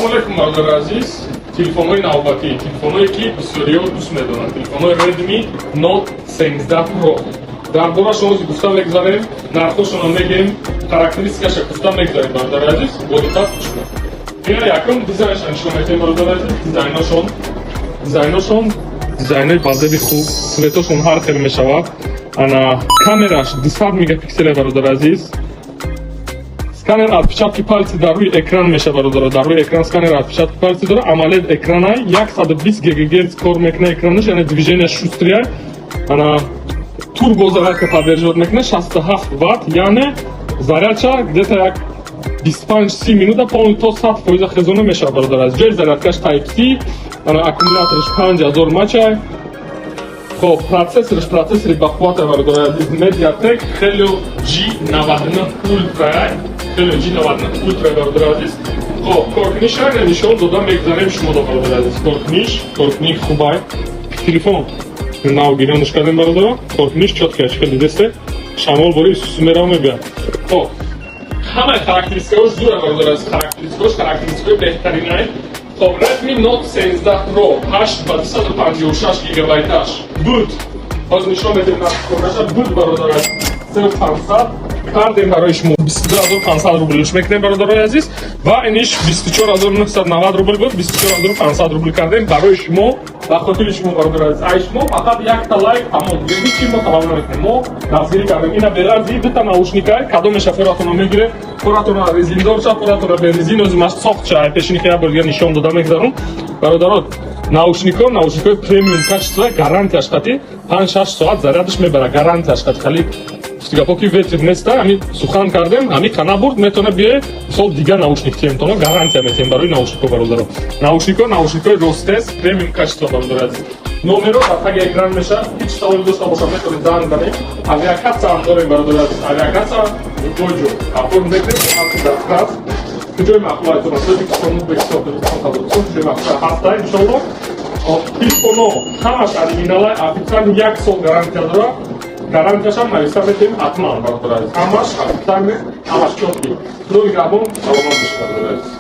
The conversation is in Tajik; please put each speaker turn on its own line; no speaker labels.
Ассалому алайкум, бародари азиз. Телефонҳои навбатӣ, телефонҳое, ки бисёриҳо дӯст медоранд, телефонҳои Redmi Note 13 Pro. Дар борашон ҳозир гуфта мегзарем, нархҳошонро мегем, характеристикаша гуфта мегзарем, бародари азиз, бо диққат гӯш кунед. Ина якум дизайншон нишон метем, бародари азиз, дизайношон. Дизайношон дизайнои базаби хуб, цветошон ҳар хел мешавад. Ана камераш 200 мегапиксел, бародари азиз. Сканер отпечатки пальцы дар рӯи экран меша, бародаро. Дар рӯи экран сканер отпечатки пальцы дора. AMOLED экрана, 120 ГГц кор мекуна экранаш, яъне движения шустрый. Ана турбо зарядка поддерживать мекуна, 67 ватт, яъне зарядча где-то як 25-30 минута полный то 100 фоиза хезона мешавад, бародар. Аз ҷои зарядкаш Type C, ана аккумулятораш 5000 мАч. Хоб, процессорш процессори бақувват, бародари азиз, MediaTek Helio G99 Ultra, Helio G99 Ultra, бародари азиз. Хоб, коркуниша нишон дода мегзарем шумо до, бародари азиз. Коркуниш, коркунӣ хубай. Телефон нав гирёнш кардем, бародаро. Коркуниш чёткий, хеле дидесте. Шамол бори сусу мерава, мебиёд. Хоб, ҳамаи характеристикаҳош зура, бародари азиз, характеристикаҳош характеристикаҳои беҳтаринай. Хоб, Redmi Note 13 Pro 8 ба 256 гигабайташ буд. Ҳозир нишон медиҳем нархи буд, бародари азиз. 3500 кардем барои шумо, 22 500 рублш мекунем, бародарои азиз, ва иниш 24 990 рубл буд, 24 500 рубл кардем барои шумо, ба хотири шумо, бародари азиз. Ай шумо фақат якта лайк, тамом, дига ҳеҷ чи мо талаб намекунем. Мо дастгирӣ кардем. Ина берази дута наушникай, кадомеша форатона мегире, форатона резиндорша, форатона березин, ози маш сохтша, ай пешини як бор дига нишон дода мегзарум, бародаро. Наушникҳо наушникҳои премиум качество, гарантияш қати 5-6 соат зарядаш мебара, гарантияш қати. Хали гапо ки ветер неста, ҳами сухан кардем, ҳами қана бурд, метавона биёед, мисол, дигар наушник тием, гарантия метиҳем барои наушникҳо, бародаро. Наушникҳо наушникҳои Ростес, премиум качество, бародари азиз. Номеро дар таги экран мешавад. Ҳеҷ саволе дошта бошад, метавонед занг занед. Авиакасса ҳам дорем, бародари азиз. Авиакасса любой ҷо оформ мекунем, дастрас, куҷои маъқулайтон аст: Тоҷикистон, Ӯзбекистон, Қирғизистон, Қазоқистон, куҷои маъқул ҳаста, иншолло. Телефоно ҳамаш оригиналай, официально як сол гарантия дорад. Гарантияшам нависта метавем ҳатман, бародари азиз. Ҳамаш официально, ҳамаш чёткий. Худо нигаҳбон, саломат бошед, бародари азиз.